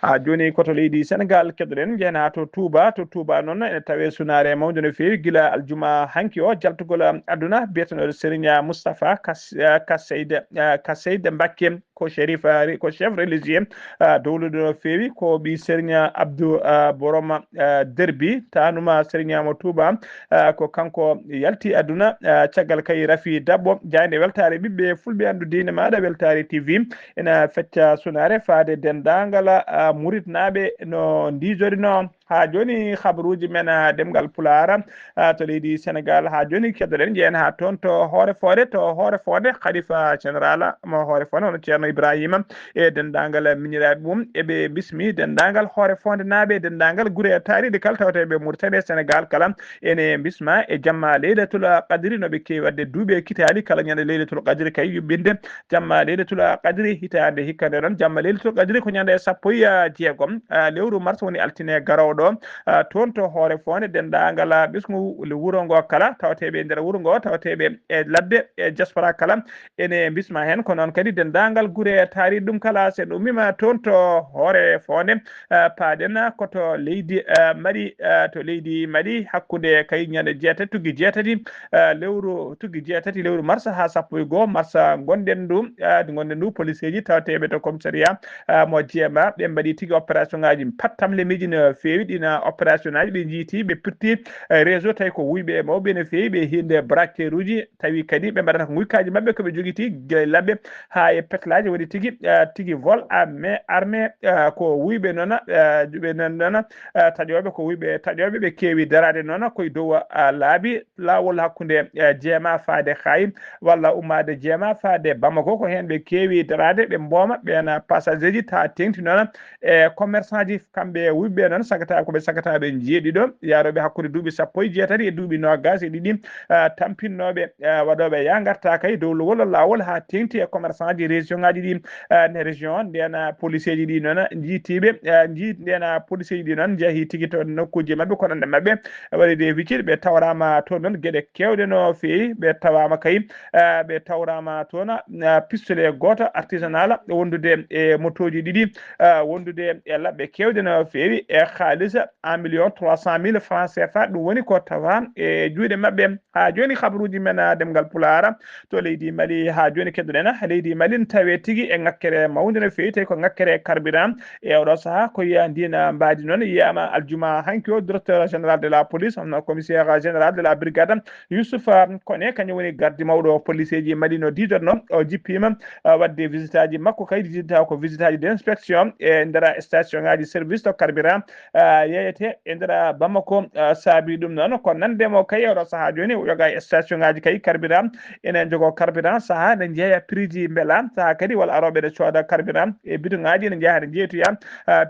Haa jooni ko to leydi Sénégal keɗoɗen, njeyen haa to Touba. To Touba noon ene tawee sunaare mawnde no feewi, gila aljuma hanki o, jaltugol aduna, biyeteeɗo Serigne Moustapha Kas-, eh, Kaseyde, eh, Kaseyde Mbakke, ko Cherif, eh, ko chef religieux, eh, dowluɗo no feewi, ko ɓii Serigne Abdou, eh, Borom, eh, Derbi, taanuma Serigne mo Touba, eh, ko kanko yalti aduna, eh, caggal kay rafi Dabbo, jaaynde weltaare ɓiɓɓe fulɓe anndu diine maaɗa, Weltaare T V. Ina fecca sunaare faade denndaangal, ah, muritnaaɓe no ndiidorino. Haa jooni, habaruuji men, ah, ɗemngal Pulaar, ah, to leydi Senegaal. Haa jooni, keɗoɗen, njeyen haa toon to Hoore Fooyre, to Hoore Fooyre, Khalifa Général mo Hoore Fooyre, hono Ceerno Ibrahima e denndaangal miñiraaɓe mum. Eɓe bismi denndaangal Hoore Fooyrenaaɓe, denndaangal gure taariiɗe kala tawteeɓe Mauritanie e Senegaal kala. Ene bisma e jamma Leylatul Qadri, no ɓe keewi waɗde duuɓi e kitaali, kala ñande Leylatul Qadri kay yuɓɓinde jamma Leylatul Qadri hitaande hikka nde ɗon. Jamma Leylatul Qadri ko ñande sappo e jeegom, ah, lewru mars, woni altine garooɗo, ah, toon to Hoore Fooyre, denndaangal, ah, ɓesngu le wuro ngo kala, tawateeɓe e nder wuro ngo, tawateeɓe e ladde, e diaspora kala, ene bisma heen. Ko noon kadi denndaangal gure taariiɗe ɗum kala, so en ummiima toon to Hoore Fooyre, ah, paaɗen ko to leydi, ah, Mali, ah, to leydi Mali, hakkunde kay ñande jeetati, tuggi jeetati, ah, lewru, tuggi jeetati lewru mars haa sappo e goo mars ngonɗen ndu, ah, ngonɗen ndu, policeeji tawateeɓe to commissariat, ah, mo Jeema, ɓe mbaɗi tigi opération ŋaaji pattamlemiiji no feewi. Ɗiin opération ŋaaji ɓe njiiti, ɓe pirti, eh, réseau, tawi ko wuyɓe mawɓe no feewi, ɓe hiinde braqueruuji, tawi kadi ɓe mbaɗata ko nguykaaji maɓɓe ko ɓe jogiti gila e labbe haa e petlaaji, woni tigi, ah, tigi vol armé, armé, ah, ko wuyɓe noon, ah, ɓe noon, noon, ah, taƴooɓe, ko wuyɓe taƴooɓe, ɓe keewi daraade noon koye dow, ah, laabi, laawol hakkunde, ah, Jeema faade Haay, walla ummaade Jeema faade Bamako, ko heen ɓe keewi daraade, ɓe mbooma ɓeen, ah, passager ji, taa teeŋti noon e commerçant ji, kamɓe wuyɓe noon, sagata, ko ɓe sagataaɓe njeeɗiɗo, yaarooɓe hakkunde duuɓi sappo e jeetati e duuɓi noogaas e ɗiɗi, ah, tampinnooɓe, ah, waɗooɓe yaa ngarta kay dow wolo laawol haa teeŋti e commerçant ji région ŋaaji ɗi, ah, ne région. Ndeen, ah, policeeji ɗi noon njiitiiɓe, ah, njii-, ndeen, ah, policeeji ɗi noon njahii tigi to nokkuuji maɓɓe, ko nande maɓɓe waɗi de wicir, ɓe tawraama toon noon geɗe keewɗe no feewi, ɓe tawaama kay, ah, ɓe tawraama toon, ah, pistolet gooto artisanal wondude e motooji ɗiɗi, ah, wondude e labbe keewɗe no feewi, e haalis un million trois cent mille francs C F A. Ɗum woni ko tawa e juuɗe maɓɓe. Haa jooni, habaruuji men, ah, ɗemngal Pulaar to leydi Mali. Haa jooni, keɗoɗen, leydi Mali ne tawee tigi e ŋakkere mawnde no feewi, tawi ko ŋakkere carburant. E oɗo sahaa, ko yiya ndiin mbaadi noon, yiyaama aljuma hanki o, directeur général de la police, hono commissaire général de la brigade, Youssouf, ah, Koné, kañum woni gardi mawɗo policeeji Mali, no diidorno, o jippiima, ah, waɗde visitaaji makko, kay diidata ko visitaaji d'inspection e nder station ŋaaji service to carburant, ah, yeeyete e nder Bamako. Saabi ɗum noon ko nande mo kay oɗo sahaa jooni, o yoga e station ngaji kay carburant ene jogo carburant, sahaa ne jeeya prix ji mbela, sahaa kadi walla arooɓe ne cooda carburant e bidon ngaji ne jeeya ne jeeytoya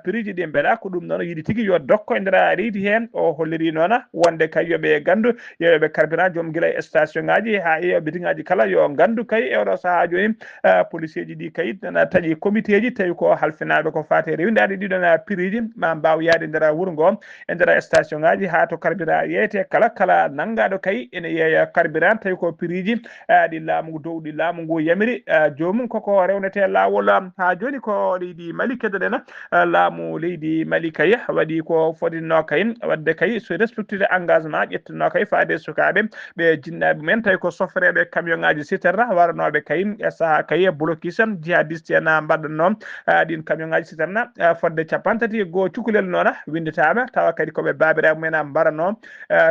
prix ji ɗi mbela. Ko ɗum noon yiɗi tigi yo dokko e nder leydi he. O holliri noon wonde kay yoɓe gandu yeeyoɓe carburant, joom gila e station ngaji ha e bidon ngaji kala yo gandu kay e oɗo sahaa jooni policier ji ɗi kay nana taƴi comité ji tawi ko halfinaɓe ko fate rewidade ɗiɗon prix ji ma mbaw yaade nder wuro ngo e nder station ngaji ha to carburant yeeyete. Kala kala nangaɗo kay ene yeeya carburant tawi ko prix ji ɗi laamu ngu dow ɗi laamu ngu yamiri joomum koko rewnete lawol. Ha jooni ko leydi Mali keddoɗen. Laamu leydi Mali kay waɗi ko fodinno kay wadde kay so respectude engagement ƴettuno kay faade sukaɓe ɓe jinnaɓe mumen tawi ko sofreɓe camion ngaji citerne waranoɓe kay e saaha kay blocus jihadiste en mbaɗanno ɗin camion ngaji citerne fodde capanɗe tati e goo cukalel noona winditaɓe tawa kadi koɓe babiraɓe mumen mbarano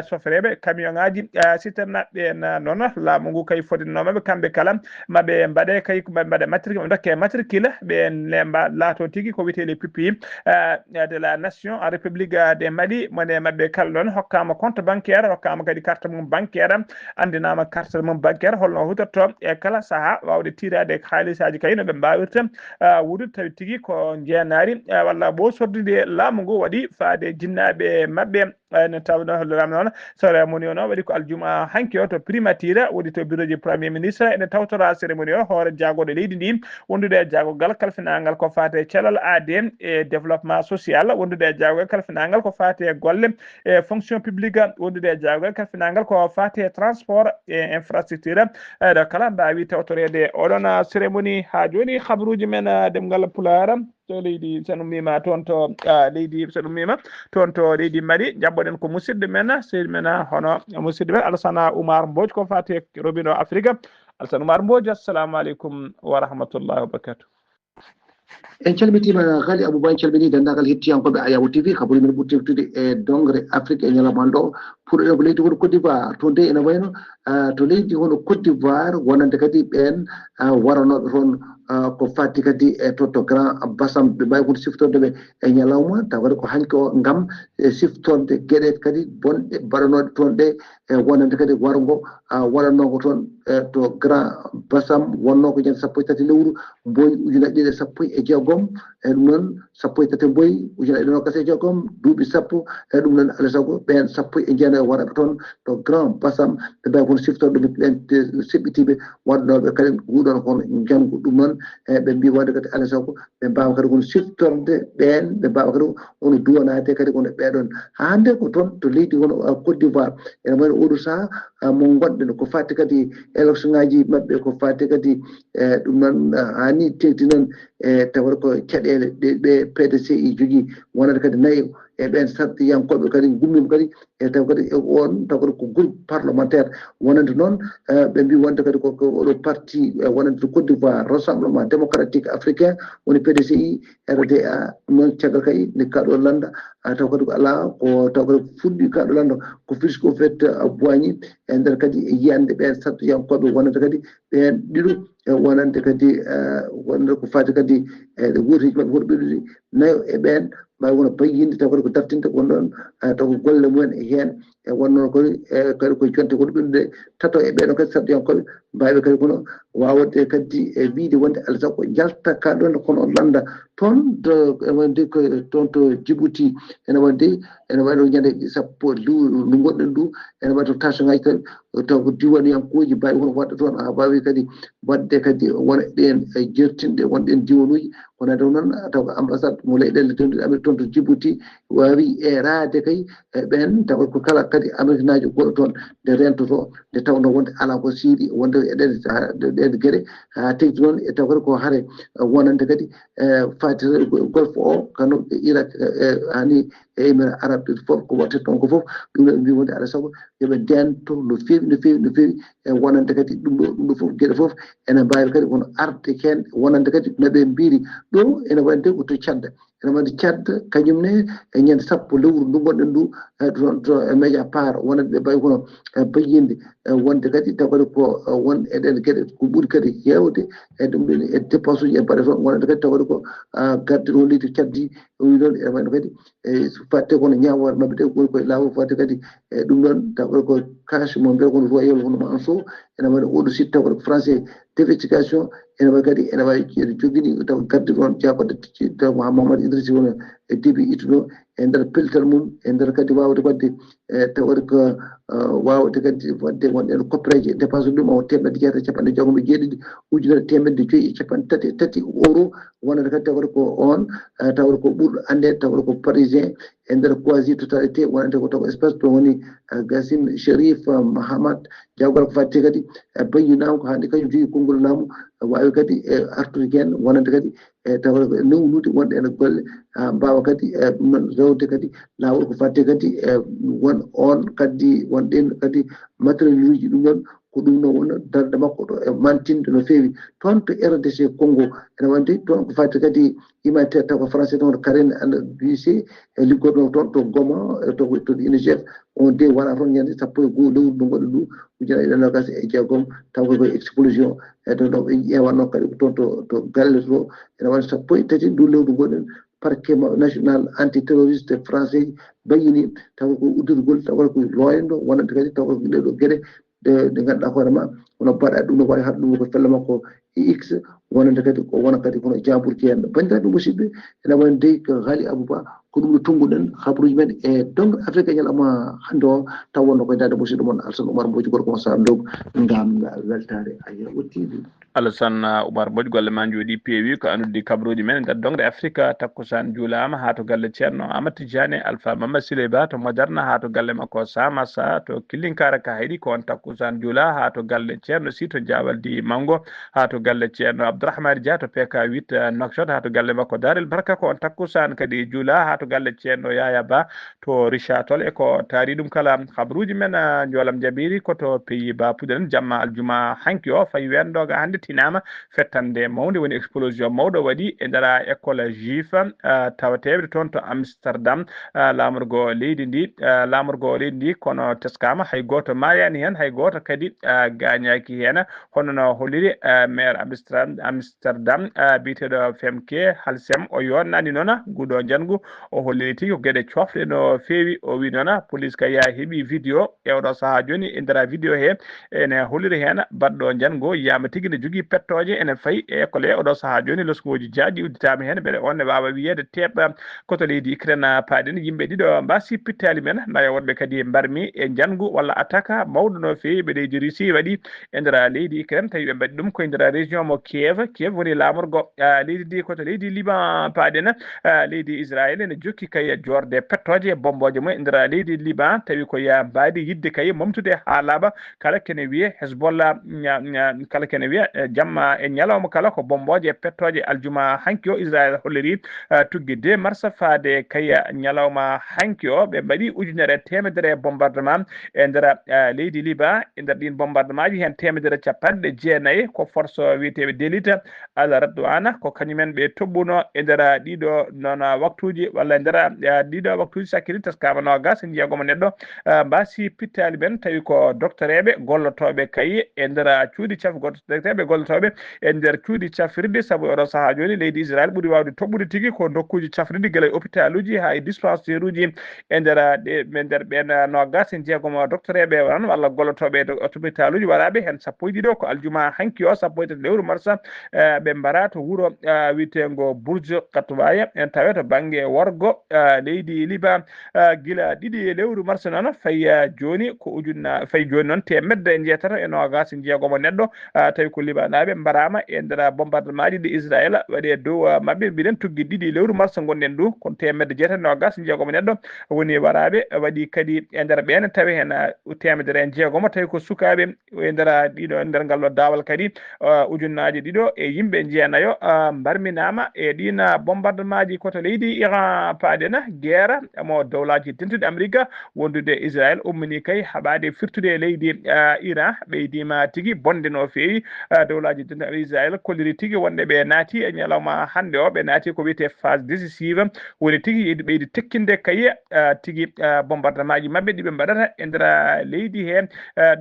sofreɓe camion ngaji citerne ɓen. Noon laamu ngu kay fodinnomaɓe kamɓe kala maɓe mbaɗe kay maɓe mbaɗe matricule ɓe dokke matricule ɓe nemba laato tigi ko wiyete les pupilles de la nation en république de Mali. Mone maɓɓe kala noon hokkama compte bancaire, hokkama kadi carte mum bancaire, andinama carte mum bancaire holno hutorto e kala saaha wawde tirade halisaji kay no ɓe mbawirta wuudude tawi tigi ko jeenari walla ɓo sordude laamu ngu waɗi faade jinnaɓe maɓɓe. Ene tawno holliraama noon cérémonie o noon waɗi ko aljuma hanki o to primature woni to bureau ji premier ministre. Ene tawtora cérémonie o hoore jaagoɗo leydi ndi wondude e jaagogal kalfinangal ko fate calal aade e développement social, wondude e jaagogal kalfinangal ko fate golle e fonction publique, wondude e jaagogal kalfinangal ko fate transport e infrastructure. Ɗo kala mbaawi tawtoreede oɗon cérémonie. Ha jooni habaruuji men, ah, ɗemngal Pulaar to leydi, so en ummiima toon to, ah, leydi, so en ummiima toon to leydi Mali, njaɓɓoɗen ko musidɗo men, sehil men, ah, hono musidɗo men Alassane Oumar Mbodj ko faati e robindo Afrique. Alassane Oumar Mbodj, assalamu aleykum wa rahmatullahi wa barakatuh. En calmitiima Ghali Abouba, en calminii denndaangal hettiyankooɓe Ayawo T V, kabaruuji men ɓurti yettude e dongre Afrique e ñalawma ɗo. Puɗɗoɗen ko leydi hono Côte d'Ivoire, toon de ene wayno, ah, to leydi hono Côte d'Ivoire, wonande kadi ɓeen, ah, waranooɓe toon, ah, ko faati kadi e to, to Grand Bassam, ɓe mbaawi kono siftorde ɓe e ñalawma, tawa kadi ko hanki o ngam e siftorde geɗe kadi bonɗe mbaɗanooɗe toon ɗe, e wonande kadi warngo, ah, waɗannoongo toon, e to Grand Bassam, wonnoo ko ñande sappo e tati lewru Mboy ujunaaji ɗiɗi e sappo e jeegom, e ɗum noon sappo e tati Mboy ujunaaji ɗiɗi e noogaas e jeegom, duuɓi sappo, e ɗum noon alaa e sago ɓeen sappo e jeenayo waɗaɓe toon to Grand Bassam, ɓe mbaawi kono siftorde ɗum ɓeen seɓɓitiiɓe waɗnooɓe kadi nguɗon kono njanngu ɗum noon, e ɓe mbii wonde kadi alaa e sago ɓe mbaawa kadi kono siftorde ɓeen, ɓe mbaawa kadi kono duwanaade kadi kono ɓeeɗon. Haa hannde ko toon to leydi hono, ah, Côte d'Ivoire, ene wayno oɗo sahaa, ah, mo ngonɗen ko faati kadi élection ngaji maɓɓe, ko faati kadi, eh, ɗum noon, ah, haa ni tengti noon, e tawata ko caɗeele ɗe, ɗe P D C I jogii, wonande kadi nayo e ɓeen sarɗiyankooɓe kadi ngummiima kadi, e taw kadi e oon, taw kadi ko groupe parlementaire wonande noon, eh, ɓe mbii wonde kadi ko, ko oɗo parti, eh, wonande to Côte d'Ivoire, Rassemblement Démocratique Africain, woni P D C I, R D A, ɗum noon caggal kay nde kaɗo lannda, ah, taw kadi ko alaa, ko taw kadi ko fuɗɗi kaɗo lannda, ko firti ko fait, ah, Boigny, e nder kadi yiyande ɓeen sarɗiyankooɓe wonande kadi ɓeen ɗiɗo, e wonande kadi, eh, wonande ko faati kadi e ɗe wooteeji maɓɓe woɗɓe ɗiɗi, nayo e ɓeen, mbaawi wona bayyinde taw kadi ko dartinde won ɗoon, eh, taw ko golle mumen e heen, e wonnoo kadi, e kadi ko jonte woɗɓe ɗiɗi, tato e ɓeeɗo kadi sarɗiyankooɓe, mbaawi kadi kono waawde kadi e wiyde wonde alaa sago njalta kaɗon kono on lannda toon to, ene wonde ko toon to Djibouti, ene wonde, ene wayno ñande sappo lu-, ndu ngonɗen ndu, ene waɗi to tension ngaji tan, taw ko diwaniyankooji mbaawi hono waɗde toon, haa mbaawi kadi waɗde kadi wona ɗeen, e jertinɗe won ɗeen diwanuuji, kono taw noon, taw ko ambassade mo leyɗeele denduɗe Amérique toon to Djibouti waawi eeraade kay, e ɓeen, taw ko kala kadi Ameriknaajo goɗɗo toon nde rentotoo, nde tawnoo wonde alaa ko siiri, wonde e ɗeen, ɗeen geɗe, haa tengti noon e taw kadi ko hare wonande kadi, e, faati Golfe o, kano e Irak, e, hani e Émirats Arabes Unis fof, ko waɗte toon ko fof, ɗum ɗo ɓe mbii wonde alaa sago yo ɓe ndento no feewi, no feewi, no feewi, e wonande kadi ɗum ɗo, ɗum ɗo fof, geɗe fof ene mbaawi kadi kono arde heen, wonande kadi no ɓe mbiiri ɗo, ene wayde ko to Tchad, ene wayde Tchad, kañum ne e ñande sappo lewru ndu ngonɗen ndu, e toon to e Mediapart, wonande ɓe mbayi kono e bayyinde, e wonde kadi taw kadi ko, e won e ɗeen geɗe ko ɓuri kadi heewde, e ɗum ɗon e dépense uji e mbaɗe toon, wonande kadi taw kadi ko, a, gardiɗo leydi Tchad ndi, O wi noon ene wayno kadi e fatte kono ñaawoore maɓɓe ɗe woni koye laawol fatte kadi e ɗum noon tawa ko kaas mo mbiyata kono royal hono ma en so ene wayno oɗo site tawa ko français d'investigation ene wayi kadi ene wawi ene jogini taw garde ɗon jagoɗe taw Mahamadou Idrissa woni e debi ittuno e nder pellital mum e nder kadi wawde wadde e tawde ko wawde kadi wadde wonde en koppereje dépense ɗum o temedde jeetati capanɗe jeegom e jeeɗiɗi ujunere temedde joyi e capanɗe tati e tati euro wonande kadi tawde ko on tawde ko ɓurɗo annde tawde ko parisien e nder quasi totalité wonande ko taw espace to woni Gassim Sherif Mahamat jawgal ko fatti kadi bayyinama ko hande kañum jogi konngol laamu wawi kadi e artude hen wonande kadi e tawa newnude wonde ene golle ha mbawa kadi e ɗum noon rewde kadi lawol ko fadde kadi e won on kadi wonɗen kadi matériel uji ɗum noon ko ɗum noon woni darde makko ɗo e mantinde no feewi toon to R D C Congo ene wonde toon ko fadde kadi humanitaire taw ko français noon Karen ana bise e liggoto toon to Goma e to to UNICEF on de wona toon ñande sappo e goo lewru ndu goɗɗo ndu ujunaaji ɗiɗi nogas e jeegom taw ko koye explosion e ɗon ɗo ɓe ƴeewanno kadi ko toon to to galle to ene wona sappo e tati ndu lewru gonɗen parquet national anti terroriste français bayyini taw ko uddirgol taw ko looyndo wonande kadi taw ko ɗeɗo geɗe ɗe ngannduɗaa hoore ma hono mbaɗa ɗum no wawi haɗa ɗum ko fella makko e x wonande kadi ko wona kadi kono jamburki hen bandiraɓe musidɓe ene wayno dey ko haali abouba ko ɗum ɗo tonnguɗen habaruji men e donc afrique ñalawma hannde o taw wonno koye dade musidɗo mon alsan oumar mboji gorko mo sar ndog ngam weltare a yeewtide Alassane Oumar Mbodj, golle ma njooɗi peewi ko an uddi kabaruuji men e nder doŋre Afrika. Takkusaan juulaama haa to galle Ceerno Aamadu Tijaani Alfaa Mamma Siley Ba to Moderna haa to galle makko Samassa to Killinkaara Kahayɗi ko on takkusaan juulaa haa to galle Ceerno Sy to Jaawaldi Manngo haa to galle Ceerno Abdourahmane Dia to P K huit Nouakchott haa to galle makko Daarel Barka ko on takkusaan kadi juulaa haa to galle Ceerno Yaya Ba to Richard Toll e ko taari ɗum kala. Habaruuji men Njoolam Jabiiri ko to Pays Bas puɗɗiren jamma aljuma hanki o fayi weendoga hannde tinaama fettande mawnde woni explosion mawɗo waɗi e nder école juif tawateeɓe toon to Amsterdam laamorgo leydi ndi laamorgo leydi ndi kono teskama hay gooto maayaani heen hay gooto kadi gaañaaki heen hono no holliri maire Amsterdam biyeteeɗo Femke Halsem o yooɗnaani noon nguɗo njanngu o holliri tigi ko geɗe coofɗe no feewi o wi noon police ka yaa heɓi vidéo e oɗo sahaa jooni e nder vidéo he ene holliri heen baɗɗo njanngu yiyama tigi ne jogii pettooje ene fayi e école he oɗo sahaa jooni loskooji jaaɗi udditaama heen mbeɗa on ne waawa wiyeede teeɓ koto leydi Ukraine paaɗen yimɓe ɗiɗo mbasi pittaali men nayo woɗɓe kadi mbarmi e njanngu walla attaque mawɗo no feewi ɓe leydi Russie waɗi e nder leydi Ukraine tawi ɓe mbaɗi ɗum koye nder région mo Kiev Kiev woni laamorgo leydi ndi koto leydi Liban paaɗen leydi Israël ene jokki kay joorde pettooje e bombooje mum e nder leydi Liban tawi ko ya mbaadi yidde kay momtude haa laaɓa kala kene wiye Hezbollah kala kene wiye jamma e ñalawma kala ko bombooje e pettooje aljuma hanki o Israël holliri tuggi deux mars faade kay ñalawma hanki o ɓe mbaɗi ujunere e teemedere e bombardement e nder leydi Liban e nder ɗin bombardement ji heen teemedere capanɗe jeenayi ko force wiyeteeɓe d'élite Al Radwana ko kañumen ɓe toɓɓuno e nder ɗiɗo noon waktuuji walla e nder ɗiɗo waktuuji sakkiri teskama nogas e jeegomo neɗɗo mbasi pittaali men tawi ko doctoreɓe gollotooɓe kay e nder cuuɗi cafgotooɓe gollotooɓe e nder cuuɗi cafrirde sabu oɗo sahaa jooni leydi Israël ɓuri waawde toɓɓude tigi ko nokkuuji cafrirɗi gila e hôpital uji haa e dispensaire uji e nder ɗe e nder ɓeen nogas e jeegomo doctoreɓe tan walla gollotooɓe e hôpital uji waɗaaɓe heen sappo e ɗiɗo ko aljuma hanki o sappo e tati lewru marsa ɓe mbara to wuro wiyeteengo Burj Katwaya en tawe to bannge worgo leydi Liban gila ɗiɗi e lewru marsa noon fayi jooni ko ujunna fayi jooni noon teemedde e jeetati e noogaas e jeegomo neɗɗo tawi ko libanaaɓe mbaraama e nder bombardement ji ɗi Israël waɗi e dow maɓɓe mbiɗen tuggi ɗiɗi lewru marsa ngonɗen ɗo kono teemedde jeetati noogaas e jeegomo neɗɗo woni waraaɓe waɗi kadi e nder ɓeen tawi heen teemedere e jeegomo tawi ko sukaaɓe e nder ɗiɗo nder ngal ɗo daawal kadi ujunnaaje ɗiɗo e yimɓe jeenayo mbarminaama e ɗiin bombardement ji koto leydi Iran paaɗen guerre mo dowlaaji dentuɗi Amerika wondude Israël ummini kay haɓaade firtude e leydi Iran ɓeydiima tigi bonde no feewi dowlaaji dentuɗi Israël kolliri tigi wonde ɓe naati e ñalawma hannde o ɓe naati ko wiyetee phase décisive woni tigi ɓeydi tekkinde kay tigi bombardement ji maɓɓe ɗi ɓe mbaɗata e nder leydi he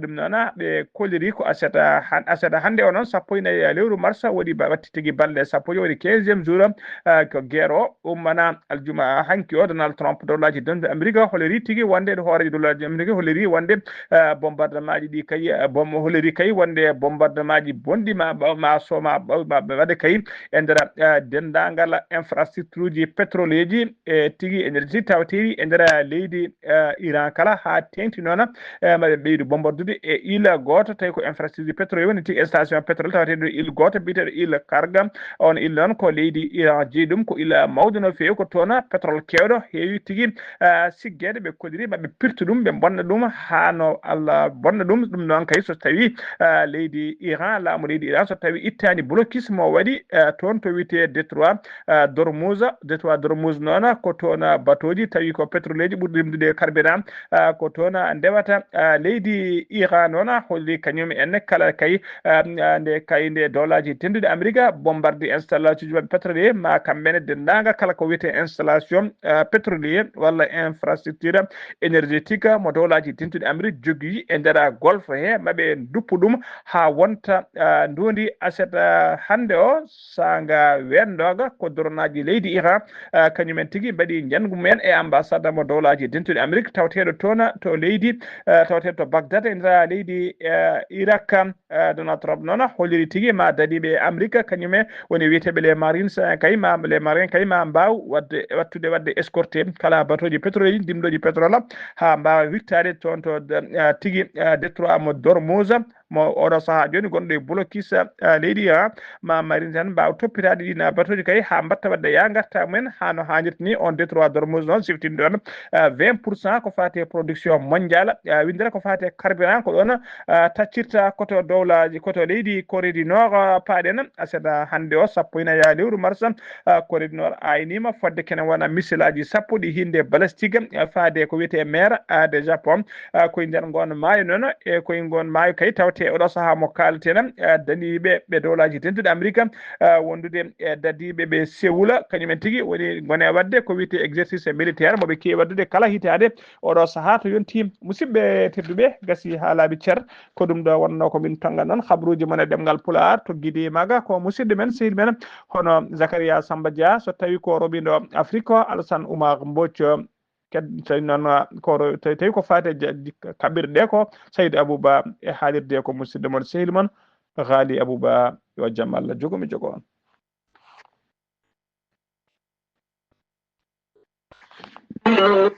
ɗum noon ɓe kolliri Ri ko aset, han-, aset hannde o noon, sappo e nayi lewru mars, waɗi ba-, watti tigi balɗe sappo, woni quinzième jour, ah, ko guerre o ummana aljuma hanki o. Donald Trump, dowlaaji denduɗi Amerika, holiri tigi wonde, hooreejo dowlaaji Amerika holiri wonde, ah, bombardement ji ɗi kay, ah, bom-, holiri kay wonde bombardement ji bonɗi ma, ma, ma so ma, ma, ma waɗe kay e nder, ah, denndaangal infrastructure ji pétrolier ji e tigi énergie tawateeri e nder leydi, eh, Iran kala, haa teeŋti noon, eh, maɓe ɓeydu bombardude e île gooto, tawi ko infrastructure pétrole woni tigi, station pétrole tawateeɗo île gooto biyeteeɗo île Karga. On île noon ko leydi Iran jeyi ɗum, ko île mawɗo no feewi, ko toon pétrole keewɗo heewi tigi, eh, siggeede ɓe koɗiri maɓe pirtu ɗum, ɓe bonna ɗum haa no Allah bonna ɗum. Ɗum noon kay so tawi, eh, leydi Iran, laamu leydi Iran so tawi ittaani blocus mo waɗi, eh, toon to wiyetee détroit, ah, d'Ormuz, détroit d'Ormuz noon, ko toon, ah, batooji tawi ko pétrole ji ɓurɗi rimdude carburant, ah, ko toon, ah, ndewata. Ah, leydi Iran noon holli kañum en kala kay, ah, ah, nde kay nde dowlaaji denduɗi Amerika bombardi installation ji maɓɓe pétrolier, ma kamɓe ne denndaangal kala ko wiyetee installation, ah, pétrolier walla infrastructure énergétique mo dowlaaji denduɗi Amerika jogii e nder golfe he, maɓe nduppu ɗum haa wonta, ah, nduundi aset, ah, hannde o. Saanga wendooga ko dronaaji leydi Iran, ah, kañumen tigi mbaɗi njanngu mumen e ambassade mo dowlaaji dentuɗi Amerik tawateeɗo toon to leydi, ah, tawateeɗo to Bagdad e nder leydi, ah, Irak. Ah, Donald Trump noon holliri tigi ma dadiiɓe Amerik kañumen woni wiyeteeɓe les Marines, ah, kay ma les Marines kay ma mbaaw waɗde, wattude waɗde escorté kala batooji pétrole, ndimɗooji pétrole haa mbaawa wirtaade toon to, ah, tigi, ah, détroit mo d'Ormuz. Mo oɗo sahaa jooni gonɗo e blocus, ah, leydi Iran, ma marine tan mbaawa toppitaade ɗiin batooji kay haa mbaɗta waɗde yaa ngarta mumen haa no haanirta ni. On détroit d'Ormuz noon siftinɗo ɗoon, ah, vingt pour cent ko faati e production mondiale, ah, winndere ko faati e carburant ko ɗoon, ah, taccirta koto dowlaaji, koto leydi Corée du Nord, ah, paaɗen aset hannde o sappo e nayi lewru mars, ah, Corée du Nord ayniima fodde kene wona misilaaji sappo ɗi hinnde balistique, ah, faade ko wiyetee mer, ah, de Japon. Ah, koye nder ngoon maayo noon, e koye ngoon maayo kay tawte oɗo sahaa mo kaaleten, ah, dadiiɓe ɓe dowlaaji dentuɗi Amerik, ah, wondude e dadiiɓe ɓe Séoul, kañumen tigi woni ngone waɗde ko wiyetee exercice militaire mo ɓe keewi waɗdude kala hitaande. Oɗo sahaa to yonti, musidɓe tedduɓe, gasi haa laaɓi cer. Ko ɗum ɗo wonnoo ko min tonnga noon habruuji mon e ɗemngal Pulaar, to Gidi Maga ko musidɗo men, sehil men, hono Zakaria Samba Dia, so tawi ko roɓindo Afrique o, Alassane Oumar Mbodj. Kadi tawi noon ko ro-, tawi, tawi ko faati e ja-, jik-, kaɓirɗe ɗe ko Saydou Abouba e haalirde ko musidɗo mon, sehil mon, Ghali Abouba. Yo jam Allah jogo mi jogo on.